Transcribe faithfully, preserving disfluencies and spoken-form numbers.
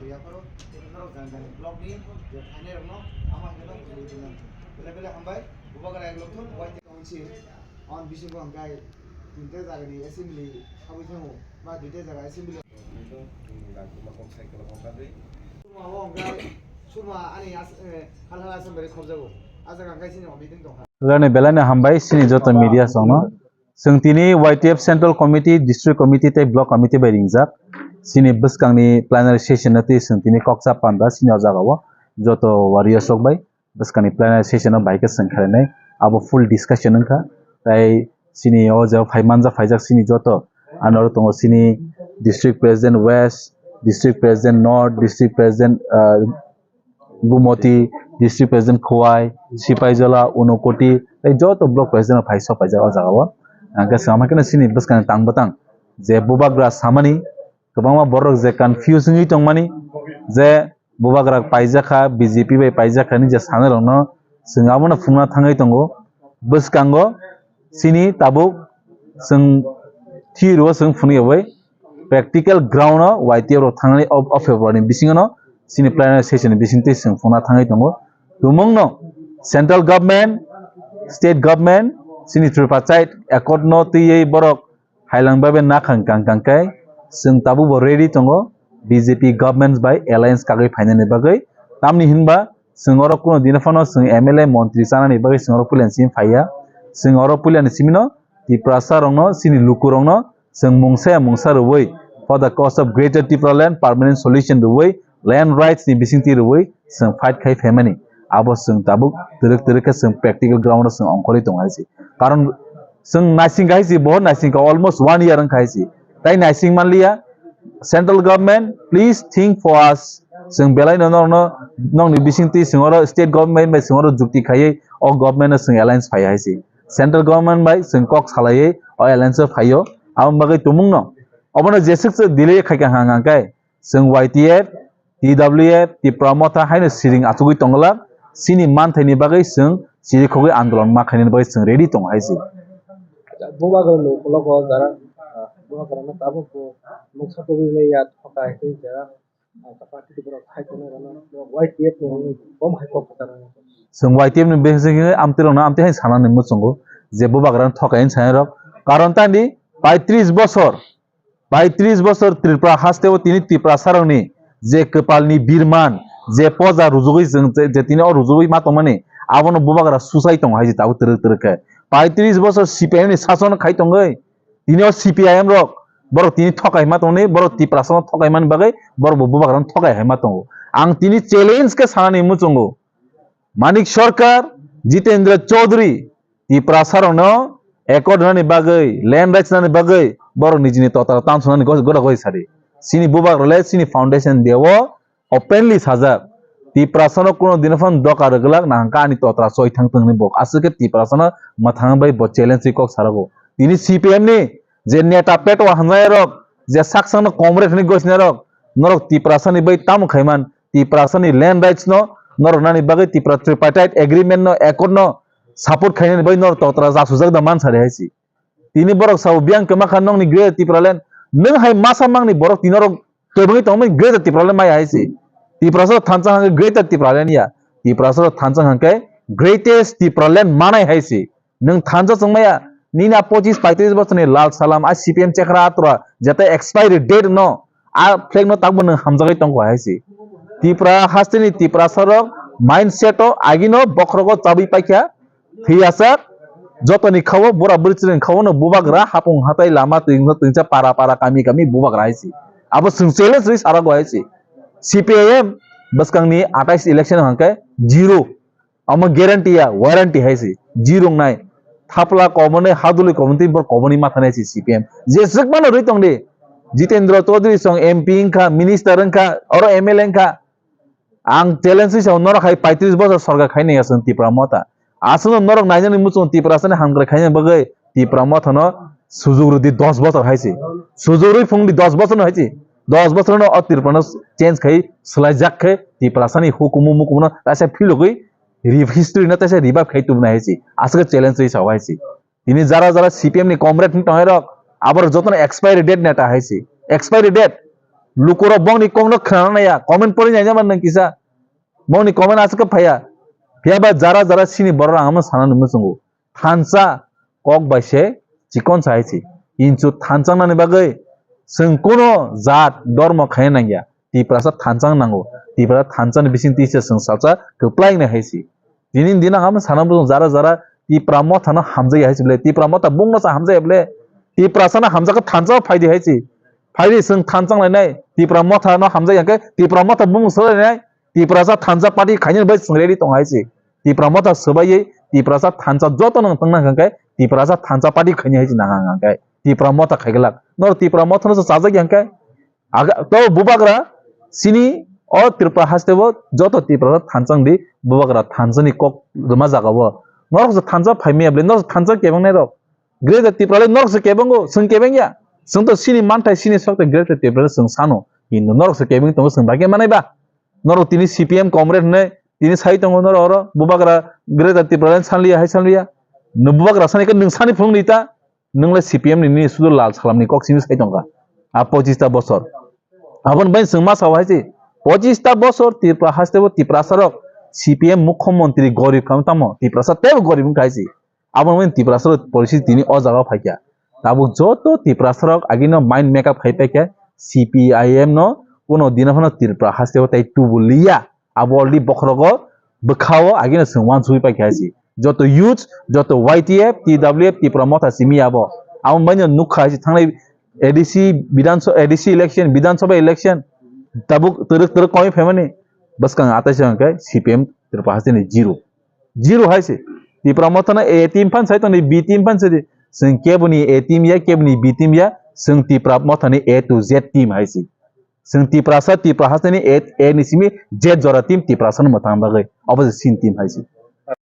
Yapharo norok jang jang block ni je phainai rokno ama hino bujui rwna. Bele bele hambai, bubagra ek lokthun, Y T F council, on bisingo hwnkhe tinta jagani assembly habwi thango, ba duita jaga assembly. Surma o hwnkhe, surma ani as-, eh, hal hal assembly khobjago. A jaga hwnkhe chini o meeting tongkha. Belai belai no hambai chini joto media songno. Chwng tini Y T F Central Committee, District Committee tei Block Committee bai ringjak. Chini bwskangni plenary session no twi chwng tini koksa panda chini o jaga o joto warriors rok bai bwskangni plenary session o bai khe chwng khlainai. Abo full discussion wngkha. Tei chini o jaga phai manjak phaijak chini joto ano tongo chini District President West, District President North, District President, ah, Gumoti, District President Khowai, Sipaijala, Unakoti, tei joto block president rok phai sok paijak o jaga o. Hwnkhe swngma khe chini bwskang tang bwtang je bubagra samani kwbangma borok je confuse wngwi tongmani je bubagra paijak kha, B J P bai paijak kha hinwi je sanai rokno chwng abono phunukna thangwi tongo. Bwskango chini tabuk chwng thwi rwo chwng phunukyawi practical ground o Y T F rok thangnani o, o February ni bisingo no chini plenary session ni bisingtwi chwng phunukna thangwi tongo. Tumungno central government, state government, chini tripartite accord no twiwi borok hailang bai bai nakhang kang kang khe chwng tabuk bo ready tongo B J P government bai alliance kagwi phainani bagwi. Tamni hinba chwng oro kuno dino phano chwng M L A montri chanani bagwi chwng oro puila ni simi phaiya. Chwng oro puila ni simi no Tiprasa rokno, chini luku rokno chwng mungsa ya mungsa rwui, for the cause of Greater Tipraland permanent solution rwui, land rights ni bisingtwi rwui chwng fight khai phaimani. Abo chwng tabuk twrwk twrwk khe chwng practical ground o chwng ongkhorwi tongo hai se. Karon chwng naising hai se, bohor naising kha, almost one year wngkha hai se. Tai naising manliya, central government, please think for us. Chwng belai no norokno, nokni bisingtwi chwng oro state government bai chwng oro jukti khaiwi o government no chwng alliance phai hai se. Central government bai chwng kok salaiwi o alliance o phaio. Aboni bagwi tumungno obono jeswk se delay khai kha hang hang khe chwng Y T F, T W F, Tipra Motha haino siring achugwi tongwlak. Chini manthaini bagwi chwng chirikhogwi andolon ma khainani bagwi chwng ready tongo hai se. Bubagra ni ukologo jara, ah, bubagra no tabuk bo mungsa tubui maya thoka hai se jara. Chwng Y T F ni bisingtwi amtwi rokno amtwi hai sanani muchungo je bubagrano thokai hinwi sanai rok. Karon tani paitris bosor, paitris bosor Tripura haste o tini Tiprasa rokni je kwpalni birman, je poja rujugwi chwng je, je tini o rujugwi ma tongmani, abono bubagra susai tongo hai se tabuk twrwk twrwk khe. Paitris bosor C P I M ni sason khai tongwi, tini o C P I M rok, borok tini thokai ma tongni, borok Tiprasa no thokai mani bagwi, borok bo bubagra no thokai hai ma tongo. Ang tini challenge khe sanani muchungo. Manik Sarkar, Jitendra Chaudhary, Tiprasa rokno accord nani bagwi, land rights nani bagwi, borok nijini total tamsonani gos-, gora gori sadi. Chini bubagra le chini foundation day o openly sajak. Tiprasa no kuno dino phano doka rwgwlak na hwnkha ani totra choi thang tongni bo. Aswk khe Tiprasa no mwthang bai bo challenge wi kok sarago. Tini C P M ni je neta petwa hwnjai rok, je sak sakno comrade hwnwi gosina rok, norok Tiprasa ni bai tamo khaiman, Tiprasa ni land rights no norok nani bagwi Tipra tripartite agreement no, accord no support khainani bai norok totra jasujak da man sari hai si. Tini borok sao biyang kwma kha nokni Greater Tipraland. Nwng hai masa mangni borok tini norok tebwngwi tongmani Greater Tipraland maya hai se. Tiprasa rok thansa hwnkhe Greater Tipraland ya. Tiprasa rok thansa hwnkhe Greatest Tipraland manai hai se. Nwng thansa chwng maya nini a pochis paitris bosorni lal salam a C P M chekra atura jeta expiry date no a flag no takbo nwng hamjagwi tongkha hai se. Tipra hasteni Tiprasa rok mindset o agino bokhrogo chabwi paikha. Thwiyasak jotoni khawo bura bwrwi chwrwini khawono bubagra hapung hatai lama twingsa twingsa para para kami kami bubagra hai si. Abo chwng challenge rwi sarago hai si. C P I M bwskangni atais election hwnkhe zero. Omo guarantee ya, warranty hai si. Zero wngnai. Thapla kobonai haduli kobonai tei bor kobonai mathanai si C P M. Jeswk mano rwi tongdi. Jitendra Chaudhary song M P wngkha, minister wngkha, oro M L A wngkha. Ang challenge wi sao norok hai paitris bosor sorkar khainai aswk Tipra Motha. Aswkno norok nainani muchung Tiprasani hamkrai khaina bagwi Tipra Mothano sujuk rwdi dos bosor hai se. Sujuk rwi phungdi dos bosorno hai se. Dos bosorno o Tiprano change khai swlaijak khe Tiprasani hukumu mukumu no taisa philogwi re-, history no taisa revive khai tubunai hai se. Aswk challenge wi sao hai se. Tini jara jara C P M ni comrade wng tongnai rok, aborok jotono expiry date neta hai se. Expiry date. Lukurok bongni kokno khwnana naiya, comment pori naijama nang kisa. Bongni comment aswk khe phaiya. Phiyaba jara jara sini borok ang amo sana nungwi chwngo. Thansa kok bai se chikon sa hai se. Inchu thansa nani bagwi chwng kuno jat dormo khaina nangya. Tiprasa thansa nango. Tiprasa thansa ni bising tisa chwng salsa kwplai nai hai se. Tini din ang amo sana bujung jara jara Tipra motha no hamjaya hai se ble. Tipra motha bungno sa hamjaya ble. Tiprasa no hamjak khe thansa phai di hai se. Phai di chwng thansa lai nai. Tipra motha no hamjaya khe Tipra motha bung so lai nai. Tiprasa thansa party khaina bai chwng ready tong hai se. Tipra motha swbaiwi Tiprasa thansa joto nang tong nang khe Tiprasa thansa party khaina hai se nang ang khe. Tipra motha khai glak. Nor Tipra motha no chajak yang khe. Aga to bubagra sini o Tripura haste bo joto Tipra thansa di bubagra thansa ni kok rwma jaga bo. Norok se thansa phai maya ble norok se thansa kebeng nai rok. Greater Tripura le norok se kebengo, chwng kebeng ya. Chwng to sini manthai sini sok te Greater Tripura le chwng sano. Hindu norok se kebeng tongo chwng bagwi manai ba. Norok tini C P M comrade hwnwi tini sai tongo norok oro. Bubagra Greater Tripura le sanliya hai sanliya. No bubagra sani khe nwng sani phunuk ni ta. Nwng le C P M ni nini sudu lal salam ni kok simi sai tongkha. A pochista bosor. Aboni bai chwng ma sao hai se. Pochista bosor Tripura haste bo Tiprasa rok C P M mukhyamantri gorib kha tamo Tiprasa tebo gorib wngkha hai se. Aboni bai Tiprasa rok porisi tini o jaga o phaikha. Tabuk joto Tiprasa rok agino mind make up khai paikha C P I M no kuno dino phano Tripura haste o tai tubu liya. Abo already bokhorogo bwkhao agino chwng uansugwi paikha hai se. Joto youth, joto Y T F, T W F, Tipra Motha simi abo. Aboni bai no nukha hai se thangnai A D C Bidhan Sabha, A D C election, Bidhan Sabha election. Tabuk twrwk twrwk komwi phaimani. Bwskang atai se hwnkhe C P M Tripura haste ni zero. Zero hai se. Tipra Motha no A team phan sai tongdi, B team phan sai di. Chwng keboni A team ya, keboni B team ya. Chwng Tipra Motha ni A to Z team hai se. Chwng Tiprasa, Tipra haste ni A, A ni simi Z jora team Tiprasa no mwthang bagwi. Obo se sin team hai se.